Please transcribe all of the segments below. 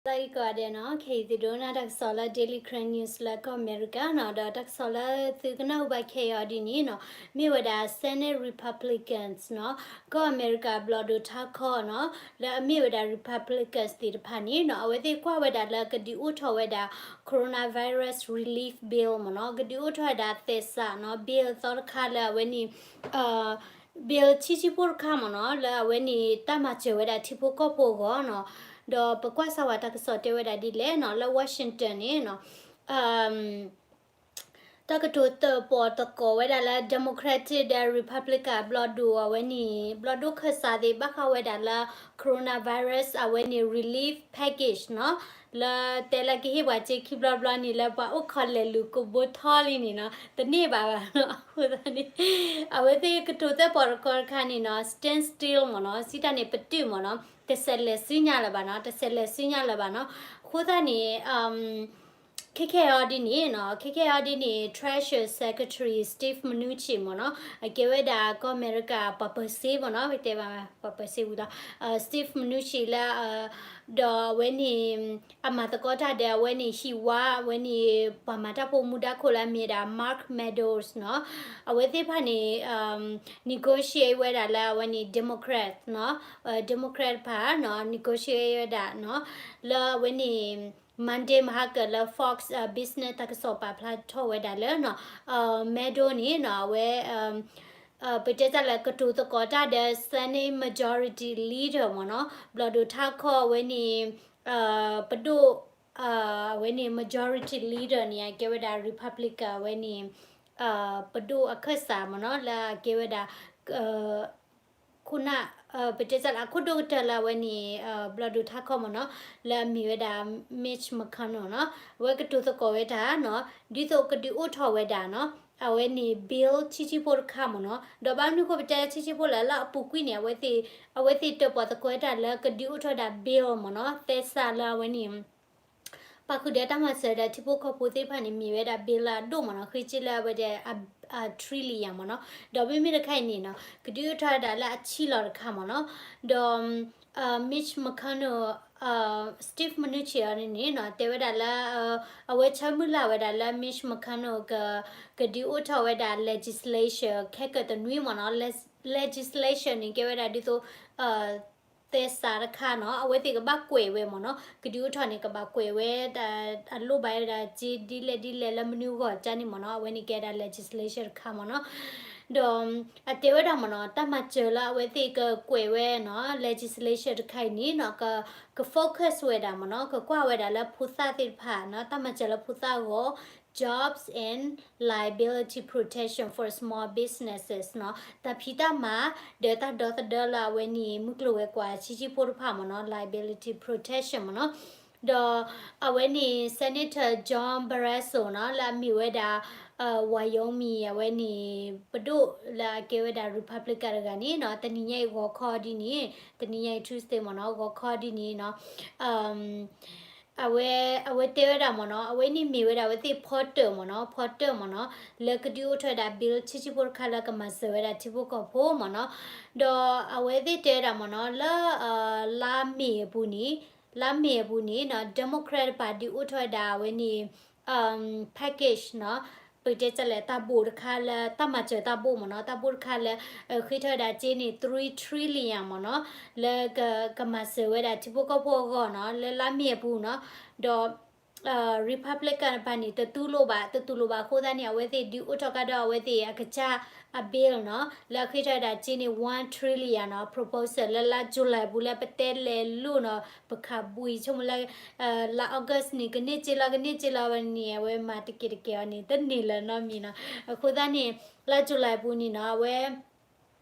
လၢအံၤကိးဂၤဒဲးနီၤ, ခဲအံၤသုဒိကနၣ်တၢ်ကစီၣ်လၢ Daily Karen News လၢကီၢ်အမဲရကၤနီၤ, ဒီးတၢ်ကစီၣ်လၢသုကနၢ်ဟူဘၣ်ခဲအံၤအီၤဒ်န့ၣ်နီၤ, မ့ၢ်ဝဲဒၣ် Senate Republicans နီၤ, ကီၢ်အမဲရကၤဘျီၣ်ဒိၣ်ထးခီနီၤ, လၢအမ့ၢ်ဝဲဒၣ် Republicans သ့ၣ်တဖၣ်န့ၣ်နီၤ, အဝဲသ့ၣ်ကွၢ်ဝဲဒၣ်လၢကဒုးအိၣ်ထီၣ်ဝဲဒၣ် Coronavirus Relief Bill မ့ၢ်နီၤ, ကဒုးအိၣ်ထီၣ်ဝဲဒၣ်သဲစးနီၤ, bill သီတခါလၢအဝဲန့ၣ် bill ဆံးဆံးဖိတခါမ့ၢ်နီၤ, လၢအဝဲန့ၣ်တၢ်မၤစၢၤဝဲဒၣ်ထံဖိကီၢ်ဖိအဂီၢ်နီၤ, ဒီးပကွၢ်စၢ်ဝဲတၢ်ကစီၣ်တဲဝဲဒၣ်ဒ်လဲၣ်နီၤ, လၢ Washington န့ၣ်နီၤ, တၢ်ကတိၤသပီၤသကိးဝဲဒၣ်လၢ Democratic ဒီး Republican ဘျီၣ်ဒိၣ်အဝဲန့ၣ် ဘျီၣ်ဒိၣ်ခၢၣ်စးသ့ၣ် ဘၣ်ဃးဝဲဒၣ်လၢ coronavirus အဝဲန့ၣ် relief package နီၤ, လၢတဲလၢကဟ့ၣ်ပှၤစ့ခံဘျီဘျီန့ၣ် လၢပှၤအိၣ်ခိးလဲၤလူၤကဘိထီလံန့ၣ်နီၤ, တန့ၢ်ဘၣ်ဘၣ်နီၤ, အဃိသတးန့ၣ် အဝဲသ့ၣ်ကတိၤသပီၤသကိးတခါန့ၣ်နီၤ, stand still မ့ၢ်နီၤ, စံးတၢ်န့ၣ်ပတုာ်မ့ၢ်နီၤ, တဆဲးလဲၤဆူညါလၢၤဘၣ်နီၤ, တဆဲးလဲၤဆူညါလၢၤဘၣ်နီၤ, အဃိသတးန့ၣ် ခဲခဲအံၤဒ်န့ၣ်နီၤ, ခဲခဲအံၤဒ်န့ၣ် Treasury Secretary Steve Mnuchin မ့ၢ်နီၤ, အကဲဝဲဒၣ်ကီၢ်အမဲရကၤပှၤပၢၤစ့မ့ၢ်နီၤ, ပတဲဘၣ်ပှၤပၢၤစ့ဝံၤလီၤ, Steve Mnuchin လၢ ဒီးအဝဲန့ၣ် အမၤသကိးတၢ်ဒီးအဝဲန့ၣ် ဟံၣ်ဝါ အဝဲန့ၣ် ပှၤမၤတၢ်ဖိမူဒါခိၣ်လၢအမ့ၢ်ဝဲဒၣ် Mark Meadows နီၤ, အဝဲသ့ၣ်တဖၣ်န့ၣ် negotiate ဝဲဒၣ်လၢအဝဲန့ၣ် Democrat နီၤ, Democrat တဖၣ်နီၤ negotiate ဝဲဒၣ်နီၤ, လၢအဝဲန့ၣ် Monday မဟါကၢၤလၢ Fox Business တၢ်ကစီၣ်ပာ်ဖျါထီၣ်ဝဲဒၣ်လၢနီၤ, Meadows န့ၣ်နီၤ အဝဲ ပတဲတၢ်လၢကတိၤသကိးတၢ်ဒီး Senate Majority Leader မ့ၢ်နီၤ, ဘျီၣ်ဒိၣ်ထးခီအဝဲန့ၣ် ပဒိၣ် အဝဲန့ၣ် Majority Leader န့ၣ် အကဲဝဲဒၣ် Republican အဝဲန့ၣ် ပဒိၣ်အခၢၣ်စးမ့ၢ်နီၤ, လၢအကဲဝဲဒၣ် ခိၣ်နၢ် ပတဲတၢ်လၢအခိၣ်ဒိၣ်ကတၢၢ်လၢအဝဲန့ၣ် ဘျီၣ်ဒိၣ်ထးခီမ့ၢ်နီၤ, လၢအမ့ၢ်ဝဲဒၣ် Mitch McConnell နီၤ, အဝဲကတိၤသကိးဝဲတၢ်နီၤ, ဒ်သိးကဒုးအိၣ်ထီၣ်ဝဲဒၣ်နီၤ, အဝဲန့ၣ် bill ဆံးဆံးဖိတခါမ့ၢ်နီၤ, ဒီးဘၣ်မနုၤဃိပတဲဆံးဆံးဖိလဲၣ် လၢအပူၤကွံာ်န့ၣ် အဝဲသ့ၣ် အဝဲသ့ၣ်တၢၣ်ပီၣ်သကိးဝဲတၢ်လၢကဒုးအိၣ်ထီၣ်ဝဲဒၣ် bill မ့ၢ်နီၤ, သဲစးလၢအဝဲန့ၣ် ပာ်ဃုာ်ဒီးတၢ်မၤစၢၤဒီးထံဖိကီၢ်ဖိသ့ၣ်တဖၣ်န့ၣ် မ့ၢ်ဝဲဒၣ်ဘ့လၢအဒိၣ်မ့ၢ်နီၤ, ဃ့က့လၢအဝဲဒၣ် အ trillion မ့ၢ်နီၤ, ဒီးမ့မ့ၢ်တခါအံၤန့ၣ်နီၤ ကဒုးအိၣ်ထီၣ်ဝဲဒၣ်လၢအဆံလီၤတခါမ့ၢ်နီၤ, ဒီး Mitch McConnell, Steve Mnuchin အီၤန့ၣ်နီၤ တဲဝဲဒၣ်လၢ အဝဲဆၢမုၢ်လၢ်ဝဲဒၣ်လၢ Mitch McConnell က ကဒုးအိၣ်ထီၣ်ဝဲဒၣ် legislation ခဲကၢၢ်တနွံမ့ၢ်နီၤ, legislation န့ၣ် ကဲဝဲဒၣ်ဒ်သိး သဲစးတခါနီၤ အဝဲသ့ၣ်ကဘၣ်ကွဲးဝဲမ့ၢ်နီၤ, ကဒုးအိၣ်ထီၣ်န့ၣ် ကဘၣ်ကွဲးဝဲ အလိၣ်ဘၣ်ဝဲဒၣ်စ့ဒ်လဲၣ်ဒ်လဲၣ်လၢမနုၤအဂီၢ်ကန့ၣ်မ့ၢ်နီၤ, အဝဲန့ၣ်ကဲဒၣ် legislation တခါမ့ၢ်နီၤ, ဒီး အတဲဝဲဒၣ်မ့ၢ်နီၤ တၢ်မၤစၢၤလၢအဝဲသ့ၣ်ကကွဲးဝဲနီၤ legislation တခါအံၤန့ၣ်နီၤ က က focus ဝဲဒၣ်မ့ၢ်နီၤ ကကွၢ်ဝဲဒၣ်လၢဖိသၣ်သ့ၣ်တဖၣ်နီၤ တၢ်မၤစၢၤလၢဖိသၣ်အဂီၢ် jobs and liability protection for small businesses နီၤ, တၢ်ဖံးတၢ်မၤ ဒီးတၢ်ဒီသဒၢလၢအဝဲန့ၣ် မုၢ်ကျိၤဝဲၤကွာ်ဆံးဆံးဖိတဖၣ်မ့ၢ်နီၤ liability protection မ့ၢ်နီၤ, ဒီးအဝဲန့ၣ် Senator John Barrasso နီၤ လၢအမ့ၢ်ဝဲဒၣ် Wyoming အဝဲန့ၣ် ပဒိၣ်လၢအကဲဝဲဒၣ် Republican တဂၤန့ၣ်နီၤ တနံၤညါအံၤဂီၤခီဒ်န့ၣ် တနံၤညါအံၤ Tuesday မ့ၢ်နီၤ ဂီၤခီဒ်န့ၣ်နီၤ အဝဲ အဝဲတဲဝဲဒၣ်မ့ၢ်နီၤ အဝဲန့ၣ်မ့ၢ်ဝဲဒၣ်အဝဲသ့ၣ်ဖီတၢၣ်မ့ၢ်နီၤ ဖီတၢၣ်မ့ၢ်နီၤ လၢကဒုးအိၣ်ထီၣ်ဝဲဒၣ် bill ဆံးဆံးဖိတခါလၢကမၤစၢၤဝဲဒၣ်ထံဖိကီၢ်ဖိမ့ၢ်နီၤ, ဒီးအဝဲသ့ၣ်တဲဝဲဒၣ်မ့ၢ်နီၤ လၢ လါမ့ၤအပူၤန့ၣ် လါမ့ၤအပူၤန့ၣ်နီၤ Democrat တပၤဒုးအိၣ်ထီၣ်ဝဲဒၣ်အဝဲန့ၣ် package နီၤ ပတဲတၢ်လဲၣ် တၢ်ဘိၣ်တခါလၢ တၢ်မၤစၢၤတၢ်ဘိၣ်မ့ၢ်နီၤ တၢ်ဘိၣ်တခါလၢ ဃ့ထီၣ်ဝဲဒၣ်စ့န့ၣ် three trillion မ့ၢ်နီၤ လၢက ကမၤစၢၤဝဲဒၣ်ထံဖိကီၢ်ဖိအဂီၢ်နီၤ လၢလါမ့ၤအပူၤနီၤ ဒီး Republican တပၤန့ၣ် တတူၢ်လိာ်ဘၣ် တတူၢ်လိာ်ဘၣ်အဃိသတးန့ၣ် အဝဲသ့ၣ်ဒုးအိၣ်ထီၣ်ကဒီးအဝဲသ့ၣ်အကစၢ်အ bill နီၤ လၢအဃ့ထီၣ်ဝဲဒၣ်စ့န့ၣ် one trillion နီၤ proposal လၢလါ July ပူၤလၢပတဲလဲၤလိၣ်နီၤ ပခးဘှံးဆိကမိၣ်လၢ လါ August န့ၣ် ကန့ၢ်စ့လီၤ ကန့ၢ်စ့လီၤဝဲန့ၣ် အဝဲမၤတကဲးတကဲးအီၤန့ၣ် တန့ၢ်လၢၤနီတမံၤနီၤ အဃိသတးန့ၣ် လါ July ပူၤန့ၣ်နီၤ အဝဲ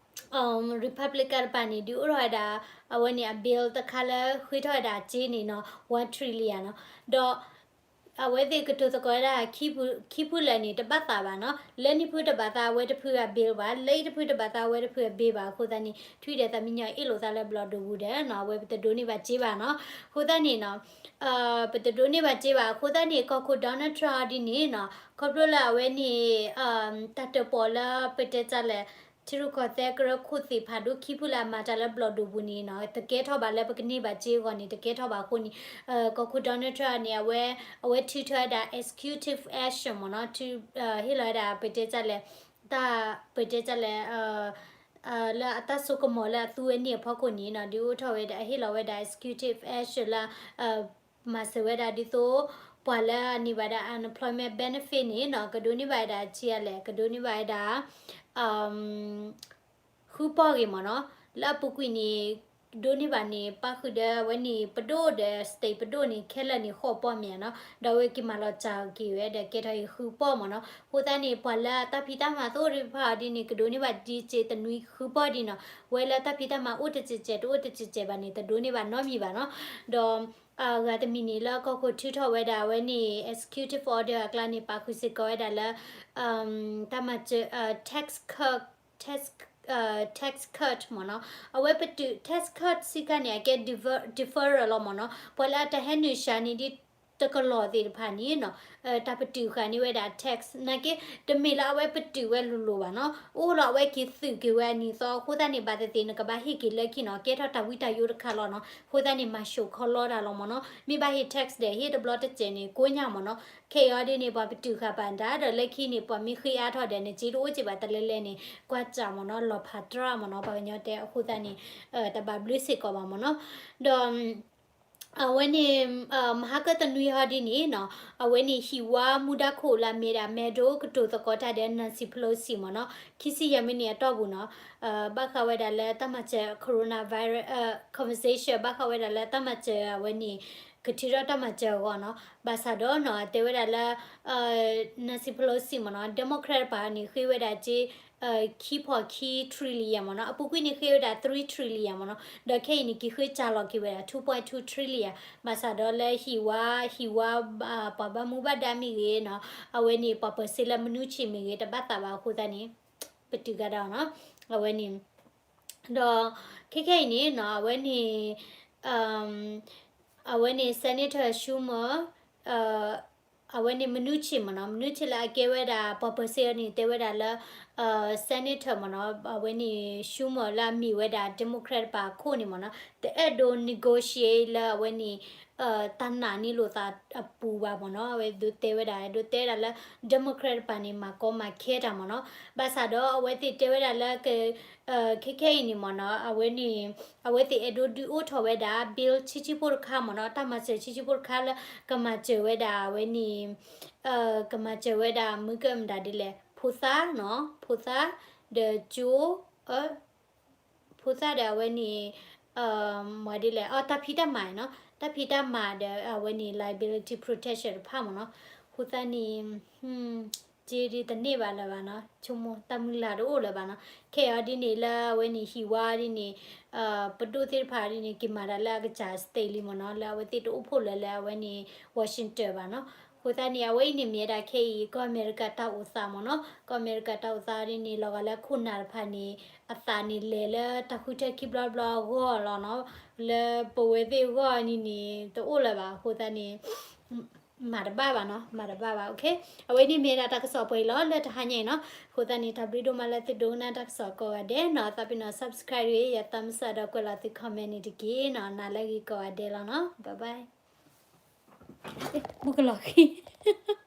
Republican တပၤန့ၣ် ဒုးအိၣ်ထီၣ်ဝဲဒၣ် အဝဲန့ၣ်အ bill တခါလၢဃ့ထီၣ်ဝဲဒၣ်စ့န့ၣ်နီၤ one trillion နီၤ ဒီး အဝဲသ့ၣ်ကတိၤသကိးဝဲဒၣ် ခံဖုလၢာ်န့ၣ် တဘၣ်သးဘၣ်နီၤ လၢနံၣ်ဖုတဘၣ်သးအဝဲတဖုအ bill ဘၣ် လၢအံၤတဖုတဘၣ်သးအဝဲတဖုအ bill ဘၣ် အဃိသတးန့ၣ် ထွံၣ်ဒီးသးမံညီၤအ့ၣ်လိာ်သးလၢဘျီၣ်ဒိၣ်ပူၤဒီးနီၤ အဝဲပတဒိးန့ၢ်ဘၣ်စ့ဘၣ်နီၤ အဃိသတးန့ၣ်နီၤ ပတဒိးန့ၢ်ဘၣ်စ့ဘၣ် အဃိသတးန့ၣ် ကီၢ်ခိၣ် Donald Trump ဒ်န့ၣ်နီၤ ခီဖျိလၢအဝဲန့ၣ် တၢ်တၢၣ်ပီၣ်လၢပတဲတၢ်လဲၣ် ထံရူၢ်ကီၢ်သဲးကရၢခိၣ်သ့ၣ်ဖးဒိၣ်ခံဖုလၢအမၤတၢ်လၢဘျီၣ်ဒိၣ်ပူၤန့ၣ်နီၤ တကဲထီၣ်ဘၣ်လၢပကန့ၢ်ဘၣ်စ့အဂီၢ်န့ၣ် တကဲထီၣ်ဘၣ်အဃိန့ၣ် ကီၢ်ခိၣ် Donald Trump န့ၣ် အဝဲ အဝဲထုးထီၣ်ဝဲဒၣ် executive action မ့ၢ်နီၤ ဟ့ၣ်လီၤဝဲဒၣ် ပတဲတၢ်လဲၣ် တၢ် ပတဲတၢ်လဲၣ် လၢအတၢ်စိကမီၤလၢအသူဝဲန့ၣ်အဖီခိၣ်န့ၣ်နီၤ ဒုးအိၣ်ထီၣ်ဝဲဒၣ် ဟ့ၣ်လီၤဝဲဒၣ် executive action လၢ မၤစၢၤဝဲဒၣ်ဒ်သိး ပှၤလၢအန့ၢ်ဘၣ်ဒၣ် unemployment benefit န့ၣ်နီၤ ကဒိးန့ၢ်ဘၣ်ဝဲဒၣ်စ့လဲၣ် ကဒိးန့ၢ်ဘၣ်ဝဲဒၣ် ဃုပီၢ်ဂ့ၤမ့ၢ်နီၤ လၢအပူၤကွံာ်န့ၣ် ဒိးန့ၢ်ဘၣ်န့ၣ် ပၣ်ဃုာ်ဒီးအဝဲန့ၣ် ပဒိၣ်ဒီး state ပဒိၣ်န့ၣ် ခဲလၢာ်န့ၣ် ဃိးပီၢ်မ့ၢ်နီၤ ဒီးအဝဲက့ၤမၤလီၤစှၤက့ၤဝဲဒီး ကဲထီၣ်အံၤဃုပီၢ်မ့ၢ်နီၤ အဃိသတးန့ၣ် ပှၤလၢအတၢ်ဖံးတၢ်မၤတအိၣ်တဖၣ်အီၤဒ်န့ၣ် ကဒိးန့ၢ်ဘၣ်ဒ်စ့တနွံဃုပီၢ်ဒ်နီၤ ဝဲလၢတၢ်ဖံးတၢ်မၤအိၣ်တစဲးစဲး တအိၣ်တစဲးစဲးဘၣ်န့ၣ် တဒိးန့ၢ်ဘၣ်နီတမံၤဘၣ်နီၤ ဒီး ဂၤတမံၤန့ၣ်လၢကီၢ်ခိၣ်ထုးထီၣ်ဝဲဒၣ်အဝဲန့ၣ် executive order အကျါန့ၣ် ပာ်ဃုာ်စ့ၢ်ကီးဝဲဒၣ်လၢ တၢ်မၤစၢၤ tax cut tax tax cut မ့ၢ်နီၤ အဝဲပတုာ် tax cut စ့ၢ်ကီးန့ၣ် အကဲ defer deferral လီၤမ့ၢ်နီၤ ပှၤလၢအတဟဲနုာ်စှၤန့ၣ်ဒ်တကလီၢ်သ့ၣ်တဖၣ်န့ၣ်နီၤ တၢ်ပတုာ်ဃာ်န့ၢ်ဝဲဒၣ် tax နာ်က့ တမ့ၢ်လၢအဝဲပတုာ်ဝဲလိၤလိၤဘၣ်နီၤ အိၣ်လီၤအဝဲက့ၤသုးက့ၤဝဲအနံၤသီအဃိသတးန့ၣ် ဘၣ်သ့ၣ်သ့ၣ်နကဘၣ်ဟ့ၣ်က့ၤလၢခံနီၤ ကဲထီၣ်တၢ်ဝံတၢ်ယိးတခါလီၤနီၤ အဃိသတးန့ၣ် မၤၡိၣ်ခီလီတၢ်လီၤမ့ၢ်နီၤ မ့ၢ်ဘၣ်ဟ့ၣ် tax ဒီး ဟ့ၣ်တဘျီတစဲးန့ၣ် ကိညၢ်မ့ၢ်နီၤ ခဲအံၤအီၤဒ်န့ၣ် ပှၤပတုာ်ဃာ်ပာ်တၢ်ဒီး လၢခံန့ၣ် ပှၤမ့ၢ်ဃ့အါထီၣ်ဒီး နစ့တအိၣ်က့ၤဘၣ်တလဲလဲန့ၣ် ကွၢ်စၢ်မ့ၢ်နီၤ လီၤဖးတြၢ်မ့ၢ်နီၤ ပှၤကညီတဲအဃိသတးန့ၣ် တဘၣ်ဘျုးစ့ၢ်ကီးဘၣ်မ့ၢ်နီၤ ဒီး အဝဲန့ၣ် မဟါကတနွံဟီဒ်န့ၣ်နီၤ အဝဲန့ၣ်ဟံၣ်ဝါမူဒါခိၣ်လၢအမ့ၢ်ဒၣ် Madam ကတိၤသကိးတၢ်ဒီး Nancy Pelosi မ့ၢ်နီၤ ခံဆံယဲၢ်မံးနံးအတီၢ်ပူၤနီၤ ဘၣ်ဃးဝဲဒၣ်လၢတၢ်မၤစၢၤ coronavirus conversation ဘၣ်ဃးဝဲဒၣ်လၢတၢ်မၤစၢၤအဝဲန့ၣ် ကထုးထီၣ်တၢ်မၤစၢၤအဂီၢ်နီၤ ဘၣ်ဆၣ်ဒီးနီၤ တဲဝဲဒၣ်လၢ Nancy Pelosi မ့ၢ်နီၤ Democrat တပၤန့ၣ် ဃ့ဝဲဒၣ်က့ ခံဖီၣ်ခံ trillion မ့ၢ်နီၤ အပူၤကွံာ်န့ၣ်ဃ့ဝဲဒၣ် three trillion မ့ၢ်နီၤ ဒီးခဲအံၤန့ၣ် က့ၤဃ့စှၤလီၤက့ၤဝဲဒၣ် two point two trillion ဘၣ်ဆၣ်ဒီးလၢဟံၣ်ဝါ ဟံၣ်ဝါ ပှၤဘၣ်မူဘၣ်ဒါမ့ၢ်ဂ့ၤနီၤ အဝဲန့ၣ် ပှၤပၢၤစ့လၢမနုၤဆံးမ့ၢ်ဂ့ၤ တဘၣ်သးဘၣ်အဃိသတးန့ၣ် ပတုာ်ကဒီးနီၤ အဝဲန့ၣ် ဒီး ခဲခဲအံၤန့ၣ်နီၤ အဝဲန့ၣ် အဝဲန့ၣ် Senator Schumer အဝဲန့ၣ်မနုၤဆံးမ့ၢ်နီၤ မနုၤဆံးလၢအကဲဝဲဒၣ် ပှၤပၢၤစ့အီၤန့ၣ် တဲဝဲဒၣ်လၢ Senator မ့ၢ်နီၤ အဝဲန့ၣ် Schumer လၢအမ့ၢ်ဝဲဒၣ် Democrat တပၤအခိၣ်န့ၣ်မ့ၢ်နီၤ တအဲၣ်ဒိး negotiate လၢအဝဲန့ၣ် တၢ်နာ်န့ၢ်လိာ်သးအပူၤဘၣ်မ့ၢ်နီၤ အဝဲဒိးတဲဝဲဒၣ် ဒိးတဲဒၣ်လၢ Democrat တပၤန့ၣ် မၤကီမၤခဲတၢ်မ့ၢ်နီၤ ဘၣ်ဆၣ်ဒီးအဝဲသ့ၣ်တဲဝဲဒၣ်လၢ ခဲခဲအံၤန့ၣ်မ့ၢ်နီၤ အဝဲန့ၣ် အဝဲသ့ၣ်အဲၣ်ဒိးဒုးအိၣ်ထီၣ်ဝဲဒၣ် bill ဆံးဆံးဖိတခါမ့ၢ်နီၤ တၢ်မၤစၢၤဆံးဆံးဖိတခါလၢ ကမၤစၢၤဝဲဒၣ်အဝဲန့ၣ် ကမၤစၢၤဝဲဒၣ်မုၢ်ကမတၤဒ်လဲၣ် ဖိသၣ်နီၤ ဖိသၣ် ဒီးကၠိ ဖိသၣ်ဒီးအဝဲန့ၣ် မၤဒ်လဲၣ် အတၢ်ဖံးတၢ်မၤနီၤ တၢ်ဖံးတၢ်မၤဒီးအဝဲန့ၣ် liability protection တဖၣ်မ့ၢ်နီၤ အဃိသတးန့ၣ် က့ဒ်တန့ၢ်ဘၣ်လၢၤဘၣ်နီၤ ဆိကမိၣ်တၢ်မုၢ်လၢ်တအိၣ်လၢၤဘၣ်နီၤ ခဲအံၤဒ်န့ၣ်လၢအဝဲန့ၣ်ဟံၣ်ဝါဒ်န့ၣ် ပဒိၣ်သ့ၣ်တဖၣ်ဒ်န့ၣ် က့ၤမၤတၢ်လၢအကစၢ် state လံမ့ၢ်နီၤ လၢအဝဲသ့ၣ်တအိၣ်ဖှိၣ်လၢၤလၢအဝဲန့ၣ် Washington ဘၣ်နီၤ အဃိသတးန့ၣ် အဝဲအံၤန့ၣ်မ့ၢ်ဝဲဒၣ်ခဲအံၤ ကီၢ်အမဲရကၤတၢ်အိၣ်သးမ့ၢ်နီၤ ကီၢ်အမဲရကၤတၢ်အိၣ်သးဒ်န့ၣ် လီၤဂာ်လၢခိၣ်နၢ်တဖၣ်န့ၣ် အသးန့ၣ်လဲၤလၢတၢ်ဃုထၢခံဘျီတဘျီအဂီၢ်လီၤနီၤ လၢပဝဲသ့ၣ်အဂီၢ်န့ၣ်န့ၣ် တအိၣ်လၢၤဘၣ် အဃိသတးန့ၣ် မၤတဘၣ်ဘၣ်နီၤ မၤတဘၣ်ဘၣ် okay အဝဲန့ၣ်မ့ၢ်ဒၣ်တၢ်ကစီၣ်ပှဲၤအံၤလီၤ လၢတဟါညါအံၤနီၤ အဃိသတးန့ၣ် တၢ်ဘျုးဒိၣ်မးလၢသုဒိကနၣ်တၢ်ကစီၣ်ကိးဂၤဒဲးနီၤ သးပ့ၤနီၣ် subscribe ဂ့ၤ ယ thumbs up ဒီးကွဲးလီၤသု comment န့ၣ်တက့ၢ်နီၤ နၤလၢအဂ့ၤကိးဂၤဒဲးလီၤနီၤ bye bye ဘူကလီၤဃံ